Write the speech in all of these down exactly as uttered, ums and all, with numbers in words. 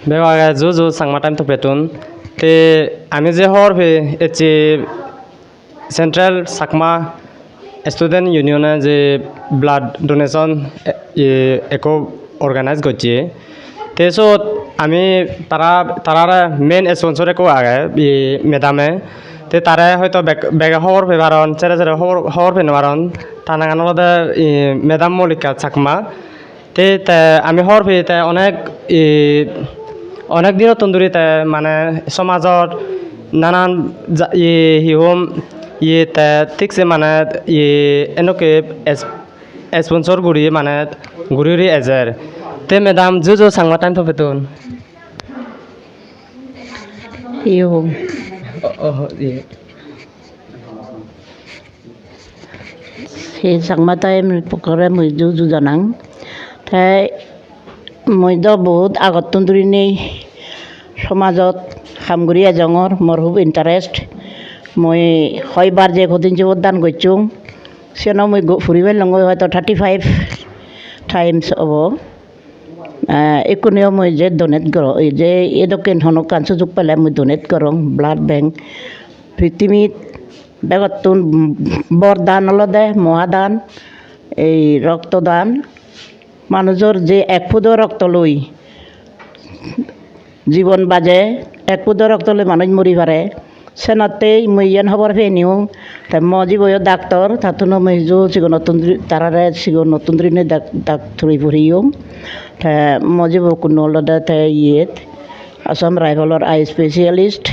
Bego age ju ju Changma Time Topettun. Te ami je hobor pei ecche Central Chakma Student Union-e je blood donation, e, ekko organize gocche. Te sot ami tara, tarare main sponsor ekko age, e, madam-e. Te tare hoito bek-, bege hobor pei paron, sere sere hobor, hobor pei no paron. Ta nangan olode, e, Madam Molika Chakma. Te, te ami hobor pei te onek, e, onek dinottun duri te mane somajot nanan ja-, e, hi hom, e, te thik se mane, e, enokke es-, sponsor guri mane guri guri ejer. Te madam ju ju Changma Time Topettun. Hi hom? O, o, e. He Changma Time pokkore mui ju ju janang. Te mui do bahut agottun durinei somajot ham guri ejongor, mor hub interest. Mui hoibar je hodin jibot dan gocchung, siyeno mui go-, puri pellongoi hoito thirty five times obo. Eh, ekkuneyo mui je donate goro-, je edokken hono ekkan sujug pele mui donate gorong blood bank. Pittimit begottun bor dan olode mohadan, ei rokto dan. Manujor je ek pudo rokto loi jibon baje, ek pudo rokto loi manuj mori pare. Senottei mui iyen hobor peiniyong. Te mo jiboyo doctor, tattuno mui hiju sigonottun duri, tarare sigonottun durinei dak-, doctori poriyong. Te mo jibo ekkuno olode te iyet Assam Rifle-or eye specialist.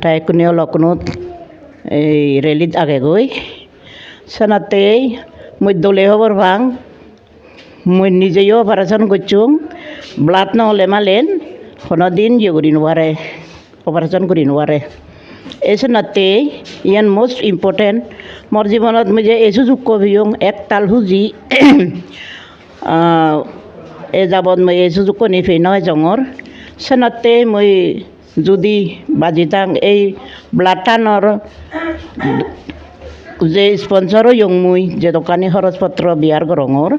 Te ekkune olokkunot ei relit agegoi. Senottei mui dole hobor pang. Mui nijeyo operation gocchong, blood no ole malen hono din ye guri no pare, operation guri no pare. Ei senotte iyan most important. Mor jibonot mui je ei sujukko peyong, ektal huji. Ah, e jabot mui ei sujukkoni pei no ejongor. Senotte mui judi baji tang, ei blood tanor je sponsor oyong mui, jedokkani horoj potro bear gorongor,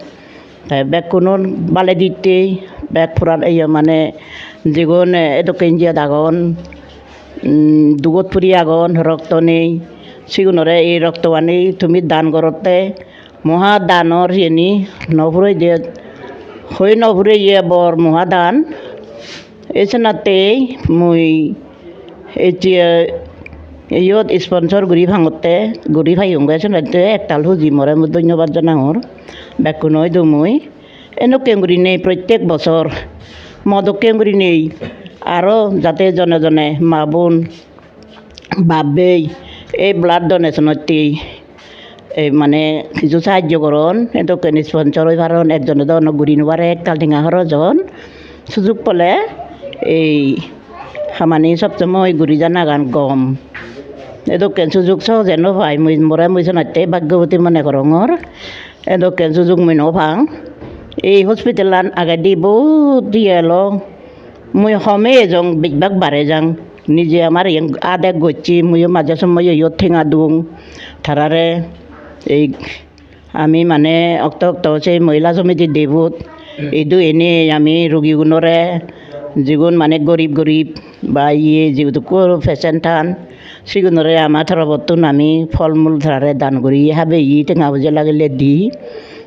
te bekkunor bale ditte, bek puran, ye, mane, jigun, eh, edokke injiyot agon, mm, dugot puri agon, rokto nei, sigunore ei roktoani tumi dan gorotte, moha danor iyeni no purei de, hoi no purei ye bor moha dan. Ei senottei mui ecche iyot sponsor guri pangotte, guri payonge, senotte ektal huji more mui dhonnobad janangor. Bekkuno idu mui enokke gurinei prottek bojor mo dokken gurinei aro jate jone jone ma bon bap bei ei blood donation-ottei, ei mane hiju sahajjo goron, edokken sponsor oi paron, ekjone do ono guri no pare, ektal tenga horoj on. Sujuk pole ei hamani sob somoi guri janagan gom. Edokken sujuk sohoje no pai, mui more mui senotte bhaggoboti mone gorongor. Edokken sujuk mui no pang. Ei hospital-an agedi bahut ye elo. Mui home ejong, bej bak bare jang. Nije amar iyen adek gocche, muiyo maje somoye iyot tenga dung tarare. Ei ami mane okto okto se mohila somiti debot idu ene ami rugigunore, jigun mane gorib gorib ba iye jidukko patient tan, sigunore ama torobottun ami phol mul tarare dan guri, habeye tenga poje lagile di.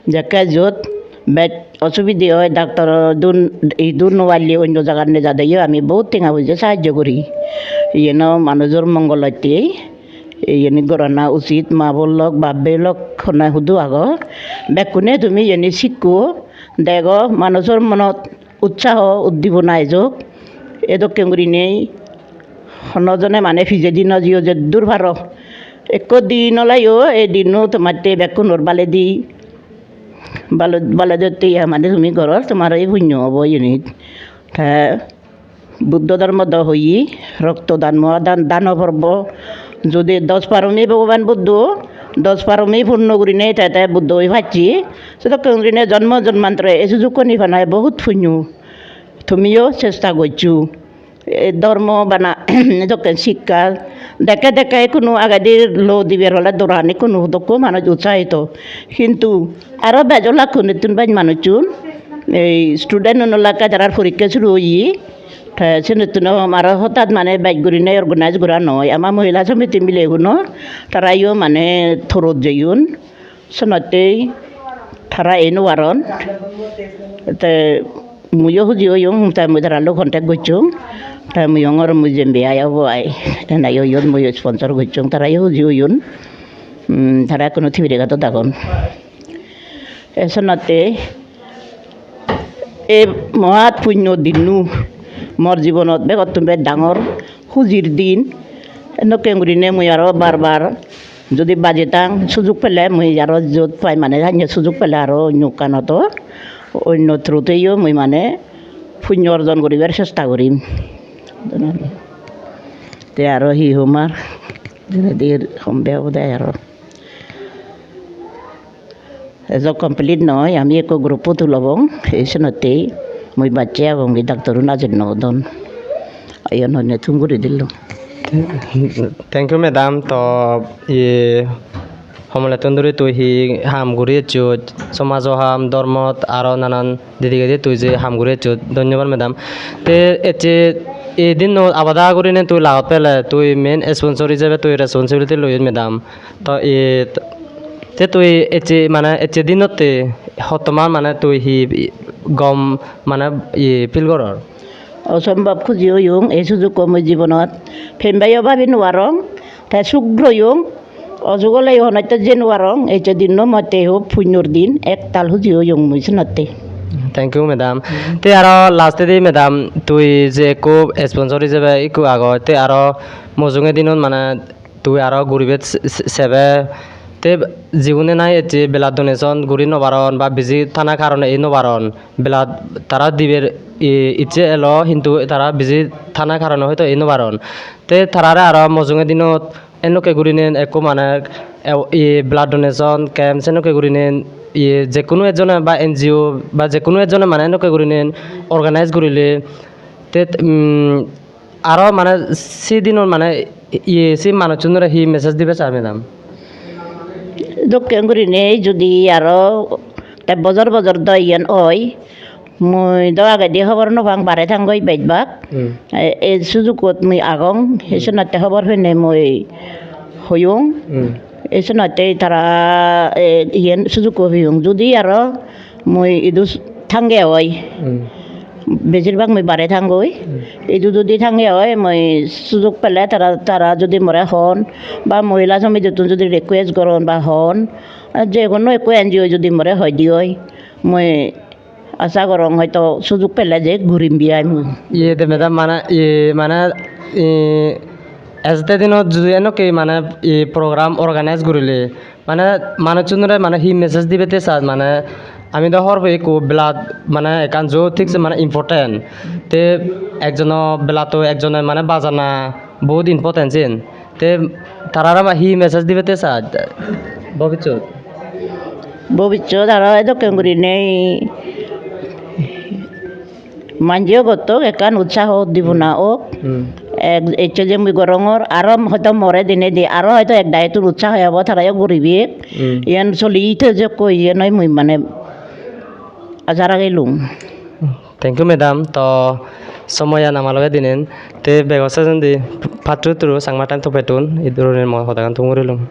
Jekke jot bej osubide oi, doctor dun, idu no palle onno jagat nejadeyo ami bahut tenga poje sahajjo guri. Iyeno manujor mongolotte iyeni gorana usit, ma bon lok, bap bei lok, honna hudu ago, bekkune tumi iyeni sikko, dego, manujor monot utsaho, uddibona ejok. Edokken gurinei hono jone mane pijedi no jeyo, jeddur paro. Ekko din oleyo, ei dinno tomatte bekkunor baledi, balo-, baledotte ye mane tumi goror, tomar ei punyo obo iyenit. Te Buddho dhormo do hoye, rokto dan, moha dan, dano porbo. Jodi dos paromi Bhogoban Buddho, dos paromi purno gurinei te te Buddho oi pacche, sedokken gurinei jonmo jonmantore ei sujukkani panai bohut punyo. Tumiyo chesta goccho. Ei dhormo bana dokken sikka. Dekke dekke ikkunu agedi lo diber ole doran ikkunu dokko manuj utsahito. Hintu aro bej olakkun ittun bej manuchun, ei student-un olakke jarar porikke suru oye, Te senottun aro hotat mane bej gurinei organize gora noi. Ama mohila somiti milegunor tarayo mane torot jeyon. Senottei tara ei no paron. Te muiyo huji oyong, te mui tara loi contact gocchong. Te mui hongor mui jembi ai obo ai. Enayo iyot mui sponsor gocchong. Tarayo huji oyon. Hmm, tara ekkuno Tibirigadot agon. Esenotte ei mohat punyo dinno mor jibonot begottun bej dangor hujir din. Endokken gurinei mui aro bar bar jodi baji tang, sujug pele mui aro jot pai mane sanye sujug pele aro onyo ekkan odo, onyo through-teyo mui mane punyo orjon guribar chesta gurim. Te aro hi hom ar, jene dir hom be obode aro. Ejo complete noi, ami ekko group photo lobong, ei senottei mui bacche agong, ei doctor-un ajur no odon. Iyan honne thum guri dilung. Thank you, madam. To, ye, homolettun duri tui hi ham guri ecchot, somajo ham, dhormot, aro nanan didigedi tui je ham guri ecchot. Dhonnobad, madam. Te ecche ei dinno abada gurinei tui lagot pele, tui main sponsor ijebe tui responsibility loyot, madam. To, ye, te tui ecche, mane, ecche dinotte hottoman, mane, tui hi gom, mane, ye, feel goror? Osombhob huji oyong, ei sujukko mui jibonot pembayo babi nw parong, te suk royong, osuk oleyo honotte jei nw parong, ecche dinno motte hub punyor din, ektal huji oyong mui senotte. Thank you, madam. Te aro lastedi, madam, tui je ekko sponsor ijebe ekko agoj, te aro mujunge dinot, mane, tui aro guribe se-, se-, sebe. Te jigune nahi ecche blood donation guri no paron ba biji thana karone ei no paron, blood tara diber i-, icche elo, hintu tara biji thana karone hoito ei no paron. Te tarare aro mujunge dinot endokke gurine ekko mane e-, i blood donation camp sendokke gurine i jekkunu ejjone ba N G O ba jekkunu ejjone mane endokke gurine organize gurile te, um, aro mane se dinot mane iye se manuchunore hi message dibe sar, madam? Dokken gurinei judi aro te bojor bojor do iyen oi, mui do agedi hobor no pang, bare thangoi bejbak. Hmm. E, e sujukkot mui agong, hmm, he senotte hobor peinei mui hoyong. Hmm. E senotte tara, e, iyen sujukko peyong. Judi aro mui idu s-, thange oi. Hmm. Bejir bhag mui bare thangoi. Hmm. Idu judi thange oi, mui sujuk pele tara, tara judi more hon, ba mohila somitittun judi request goron ba hon, je hono ekko N G O judi more hoide oi, mui asa gorong hoito sujuk pele je gurim bi ai mui. Iye de madam, mane, iye mane, iye, ejette dinot judi enokke mane, iye, program organize gurile, mane, manuchunore mane hi message dibe te sar, mane, ami do hobor pei ekko blood mane ekkan jo thik se mane important. Te ekjono blood to ekjone mane bajana bahut important siyen. Te tarare ma hi message dibe te sar bobissot? Bobissot aro edokken gurinei manjeyo gottok ekkan utsaho dibuna ok. Hmm. Ek, ecche je mui gorongor, aro hoito more dinedi, aro hoito ek dayettun utsaho ebo, tarayo guribek. Hmm. Iyen soli te jokko, iyen oi mui mane aja ragilung. Thank you, madam. To somoyan ama loge dinen. Te bego sejendi patturu turu Changma Times topettun, idurune mo hodagan thum gurilung.